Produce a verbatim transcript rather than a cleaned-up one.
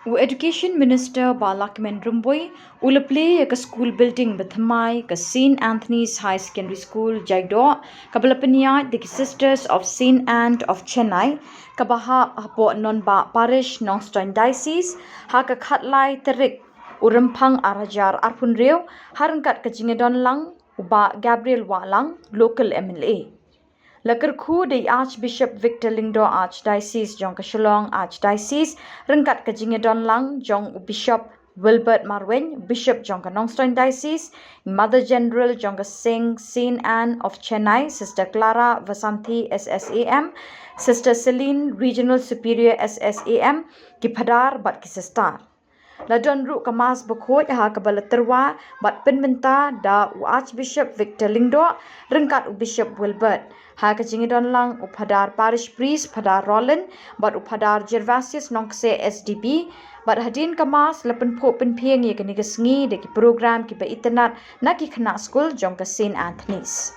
U Education Minister Bah Lahkmen Rymbui u la plie ïa ka school building bathymmai ka Saint Anthony's High Secondary School Jaidoh, kaba la pynïaid da ki Sisters of Saint Anne of Chennai, kaba hap hapoh Nongbah Parish, Nongstoiñ Diocese, ha ka khatlai tarik u Rymphang arhajar arphew hynriew, ha ryngkat ka jingïadonlang u Bah Gabriel Wahlang, local M L A. La kyrkhu da i Archbishop Victor Lyngdoh, Archdiocese jong ka Shillong Archdiocese, ryngkat ka jingïadonlang jong u Bishop Wilbert Marwein, Bishop jong ka Nongstoiñ Diocese, Mother General jong ka Seng Saint Anne of Chennai, Sister Clara Vasanthi S S A M, Sister Celine, Regional Superior S S A M, ki phadar bad ki sister. La don ruh ka Mass bakhuid ha kaba la tyrwa bad pynmynta da u Archbishop Victor Lyngdoh ryngkat u Bishop Wilbert. Ha ka jingïadonlang u Phadar Parish Priest Phadar Roland bad u Phadar Gervasius Nongkse S D B, bad hadien ka Mass la pynphuh pynphieng ïa kane ka sngi da ki program kiba itynnad na ki khynnah skul jong ka Saint Anthony's.